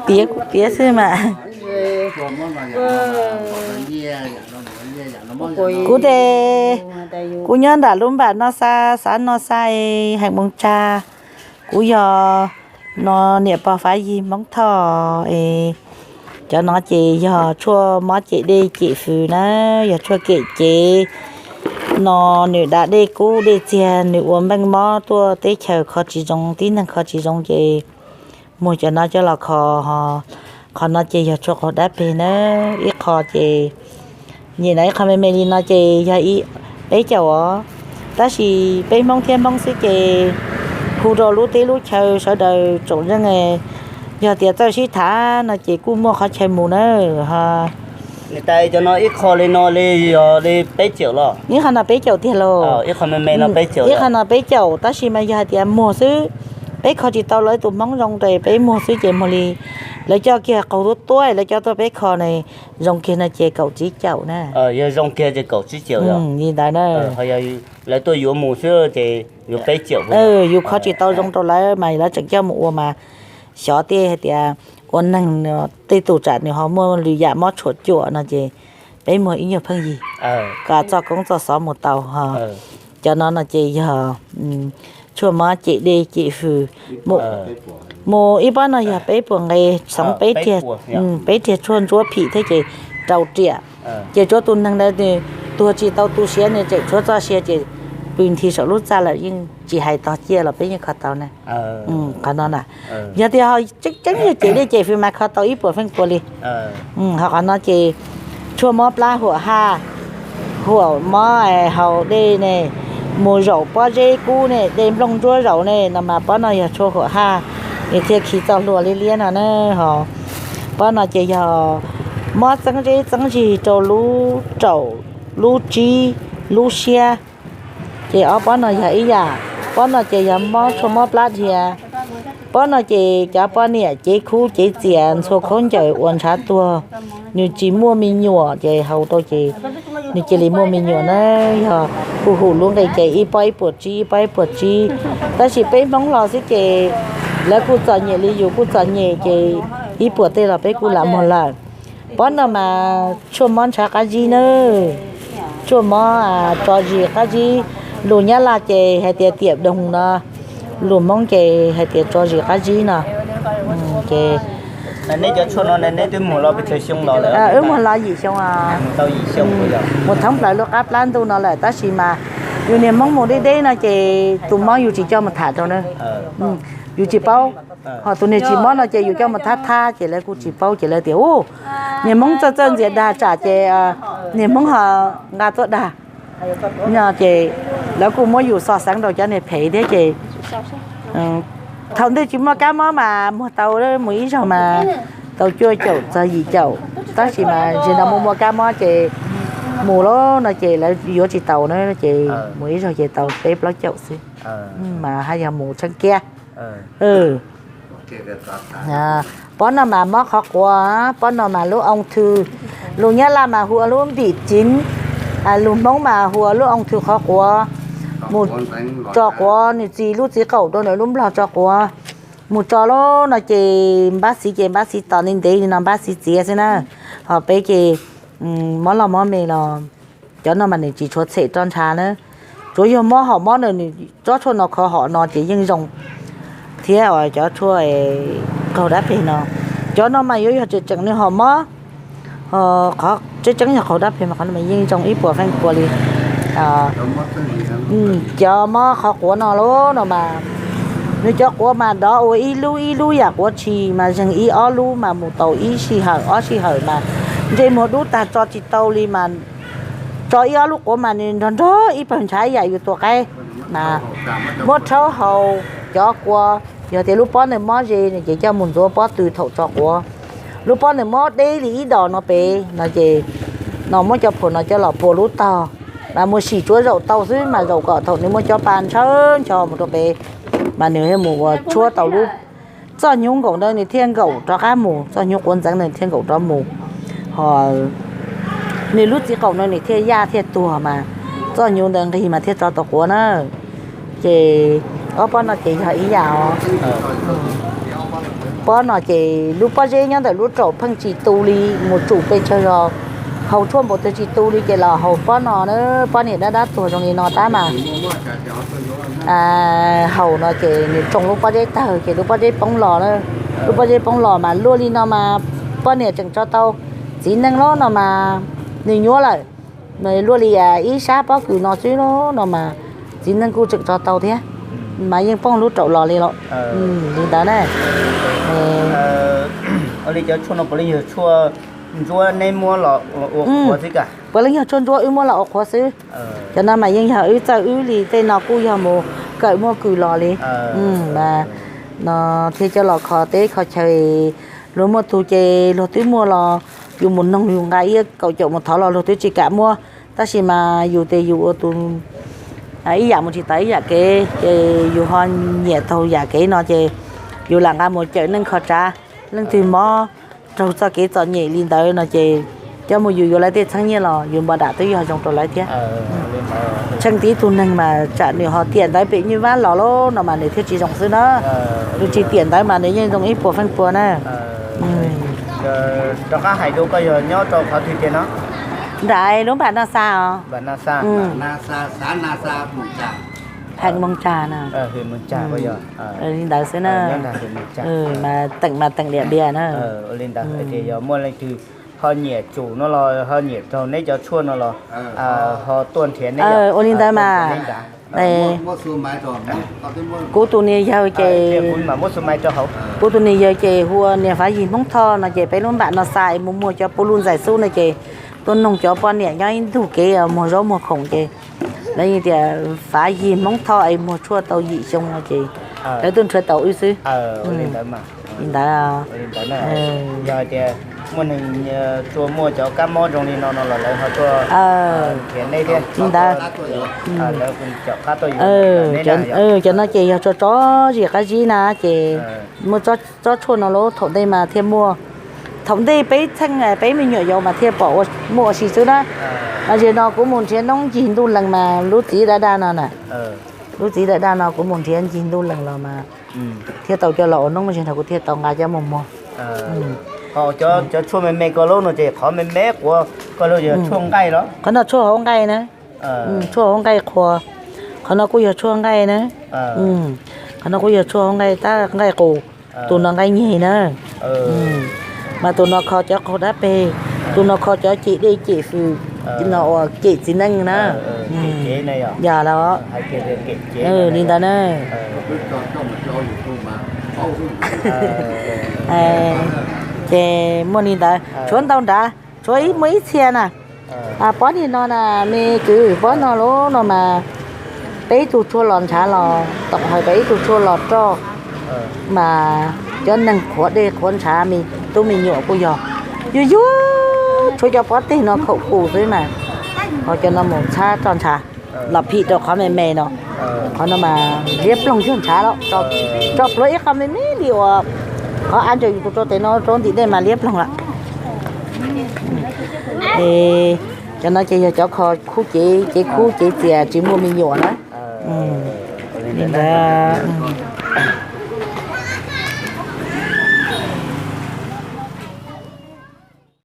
Piav kuv piav xwb mas. Kuv tes, kuv nyob nram lub npam Noj Xab, xav Noj Xab, heem Moos Tsag. Kuv yog no niam pog Fav Yig Hmoob Thoj es, cov no ces yog tshuaj mob cem dej cem fws na, yog tshuaj kem cev no, nws da dej kub dej txiag, nws ua npeej mob tuaj teb chaws kho tsis zoo, tib neeg kho tsis zoo ces muag cov no coj los kho. Qhov no ces yog tshuaj qaug dab peg na, ib qho ces nyem no ib qho me me li no ces yog peb caum os. Tab sis peb Hmoob thiab Hmoob xwb ces hu rau lub teb lub chaw sawv daws tsoom zeej, yog tias txawj sib tham no ces kuj muaj qhov chaw mus na. Cov no ib qho li no li yog li peb caum los? Ib qho no peb caum tiag lauj. Ib qho no peb caum tab sis mas yog hais tias muag xwb, peb kho tsis tau lawv tus Hmoob zoo ces peb muag xwb ces muag li lawv coj kiag qaug tuab tuab lawv coj tuaj peb kho ne, zoo kiag no ces kaum tsib caum na. Li ntawd na. Lawv tuaj yuav mus xwb ces yuav peb caum. Yus kho tsis tau zoo rau lawv mas lawv tseem coj mus ua mas xyov tej hais tias ua neeg tej tus tsam nws ho muaj lwm yam mob tshuam cuam no ces peb muag ib nyuag pheej yig kom txoj koob txoj xov mus tau ho. Cov no no ces yog tshuaj mob cem dej cem fws. Mus ib pob no yog peb puas nqe, xoov peb riag tshuaj ntsuab phim thiab ces rau riam. Ces tsuav tus neeg ntawd nws tuag tsis tau tu siav, nws tseem tshuav txoj sia ces pw nthi saum lub txaj lawm yeej tsis hais tog ciaj los peb yeej kho tau na. Qhov no na, yog tias tseeb tseeb yog cem dej cem fws mas kho tau ib puas feej pua li. Ho qhov no ces tshuaj mob plab huam haj, huam mob haus dej ne, mus zaum pob zeb kub ne, dej nplooj ntsuab zaum ne no mas pob no yog tshuaj huam haj, nws thiaj khi txoj hlua liab liab no na. Ho pob no ces yog mob txeeb zeb txeeb zig rau lub raum, lub tsib, lub siab. Ces ob pob no yog ib yam. Pob no ces yog mob tshuaj mob plab dhia. Pob no ces cov poj niam cev khub cev txias ntxhua khaub ncaws uas ntshav tuag, nws tsis muaj me nyuam ces haus rau ces nws cia li muaj me nyuam na. Yog kuj hum lub nqi ces ib pob ib puas tsib, ib pob ib puas tsib. Tab sis peb Hmoob los xwb ces lawv kuj txom nyem li yus kuj txom nyem ces ib puas tej los peb kuj lam muag lawm. Pob no mas tshuaj mob ntshav qab zib na, tshuaj mob tso zis qab zib. Lus Nyab Laj ces hais tias tiam doog no, lus Hmoob ces hais tias tso zis qab zib no. Ces wb muag los yim xyoo, mus thoob plaws lub qab plab ntuj no lawm tab sis mas yus niag Hmoob mus deb deb no ces tus mob yus tsis coj mus tham rau na. Yus tsis paub, ho tus niag tsis mob no ces yus coj mus thab thab ces lawv kuj tsis paub ces lawv tias u, niag Hmoob txawj txawj ntxias dag tsam ces niag Hmoob ho nqa tuaj dag. Ces lawv kuj muab yus xo xeev rau cov niag phem thiab ces thaum ntej tsis muaj kab mob mas muag tau mus ib zaug mas tau cuaj caum txog yim caum, tab sis mas ntsis no muaj muaj kab mob ces mus lawm no ces lawv yuav tsis tau na ces mus ib zaug ces tau peb plaub caum xwb, mas haj yog mus tsheeb kiab. Pob no mas mob qhov quav, pob no mas lub oo thw, lus Nyab Laj mas hu ua lub npim civ, lus Hmoob mas hu ua lub oo thw qhov quav. Mus tso quav, nws txi lub txiv qaum rau ntawm lub nplog tso quav, mus tso lawm no ces npab xiv ces npab xiv tos ntev ntev li no npab xiv txiav xwb na, ho peb ces mob loj mob me los cov no mas nws tsis tshuav tshem roj ntsha na, tsuav yog mob hom mob na, nws tsob tshuaj no kho hom no ces yeej zoo thiab. Cov tshuaj qaug dab peg no, cov no mas yuav yog tseem tseem nws hom mob, qhov tseeb tseeb yog qaug dab peg mas qhov no mas yeej zoo ib puas feem pua li. Cov mob qhov quav no lawm no mas, nws cov quav mas dov ua ib lub ib lub yam quav tshis mas zeeg ib ob lub mas mus tau ib sij hawm ob sij hawm mas ntsej muag dub tag tso tsis tau li mas, tso ib ob lub quav mas nws nrog nrog ib pawg ntshav ib yam yus tua qaib mas muab rhaub haus cov quav. Yog tias lub pob ntawd mob ze no ces coj mus ntxuav pob tw thaum tso quav. Lub pob ntawd mob deb li ib dos no pem no ces no muab cov phuam no coj los pua lub tog, mas mus sim tsuav zaum tau xwb mas zaum kom thaum nws muaj cov pa ntshaw ncho mus rau pem, mas nws mus ua tshuab tau lub, txoj hnyuv nkaum ntawd nws thiaj nkaum rov qab mus, txoj hnyuv quav ntxeev ntawd nws thiaj nkaum rov mus. Ho nws lub txiv qaum no nws thiaj yaj thiaj tuag mas txoj hnyuv ntawd nqig mas thiaj tso tau quav na. Ces Ob pob no ces yog ib yam os. Pob no ces lub pob zeb nyob ntawm lub raum pheej tsis tu li, mus tsum pes tsawg los haus tshuaj npaum twg tsis tu li ces los haus pob no na. Pob niam dab dab tuag zoo li no tab mas haus no ces nws tsoo lub pob zeb tawg ces lub pob zeb poob los na. Lub pob zeb poob los mas luaj li no mas poj niam tseem tso tau, txiv neej los no mas nws nyuaj lawm. Luaj li ib sab pob kws no xwb no mas txiv neej kuj tseem tso tau thiab, mas yeej poob lub raum los li los. Li ntawd na. Ua li cov tshuaj no puav leej yog tshuaj ntsuab neb muab los ua qhuav xwb ka? Puav leej yog tshuaj ntsuab wb muab los ua qhuav xwb. Cov no mas yeej yog wb txawj wb li, tej no kuj yog mus kawm muaj kws los li. No thiaj coj los kho teb kho chaw, luag muaj tug ces luag twb muaj los yus mus noog yus nqa ib kaum caum mus thov los luag twb tsis kam muaj. Tab sis mas yus tias yus ua tus ib yam mus tsis tau ib yam kev ces yus ho nyiam taug yam kev no ces yus lam nqa mus cawm neej kho tsav. Leej twg mob raug txoj kev txom nyem li ntawd no ces coj mus yus yuav lawv tej txheeb nyiaj los yus npam dam twb yog zoo rau lawv thiab. Tsheej tib tug neeg mas tsam nws ho tiam ntawd pem nyuj vab los lauj no mas nws thiaj tsis zoo xwb na. Nws tsis tiam ntawd mas nws yeej zoo ib puas feej pua na. Rov qab hais dua koj yog nyob rau qhov twg tiag no? Nram lub npam no xa os. Heem Moos Tsag na. Li ntawd xwb na. Mas teem mas teem liam diam na. Li ntawd hais tias yog muaj leej twg ho nyiam tsum no los ho nyiam raug neb cov tshuaj no los ho tuaj nrhiav neb. Ua li ntawd mas kuv tus niag yawg ces, kuv tus niag yawg ces hu ua niag Fav Yig Hmoob Thoj no ces peb lub npam no xa es mus muag cov puv luj ntxais xub no ces tuaj noog cov poj niam nyob ib ntug kev muag zaub muag khoom ces lawv tias Fav Yig Hmoob Thoj es muag tshuaj tau yim xyoo no ces lawv tuaj nrhiav tau wb xwb. Li ntawd, yog tias muaj neeg tuaj muaj cov kab mob zoo li no no los lawv ho tuaj nrhiav neb thiab. Li ntawd, cov no ces yog tso tso zis qab zib na ces muaj tsob tshuaj no los thaum ntej mas thiaj muaj. Thaum ntej peb txheej peb me nyuam yaus mas thiaj pom muaj ua si xwb na. Mas zaum no kuv mus nrhiav noob ncig ntuj lees mas lub txiv daj daj no na, lub txiv daj daj no kuv mus nrhiav ncig ntuj lees los mas thiaj tau coj los ua noob, mas zaum no kuv thiaj tau nqa coj mus muag. Cov tshuaj me me ko lub no ces qhov me me quav ko lub yog tshuaj nqaij los? Qhov no tshuaj hauv nqaij na. Tshuaj hauv nqaij qhuav. Qhov no kuj yog tshuaj nqaij na. Qhov no kuj yog tshuaj hauv nqaij tab nqaij qus. Tus no nqaij nyeg na. Mas tus no kho cov qaug dab peg, tus no kho cov cem dej cem fws, no uas cem txiv neej na. Yog los li ntawd na. Ces muaj li ntawd tshuav ntau nrad, tshuav ib muaj ib txhia na. Pob niag no na, me kwv, pob no lub no mas peb ib tug tshuaj los ntshav los tom haws, peb ib tug tshuaj los roj, mas cov neeg qhuav dej qhuav ntshav me tub me nyuam kuj yog yuag yuag tshuav cov pob teg no khaum kus xwb mas ho cov no mus txhab roj ntshav los phim rau qhov me me no. Qhov no mas liab ploog cuag ntshav los tso pluav ib qho me me li uas qhov av ntsaws yus tus rau tes no rau ntim dej mas liab ploog lawm. Cov no ces yog cov kho khub cev, cev khub cev txias tsis muaj me nyuam na. Li ntawd.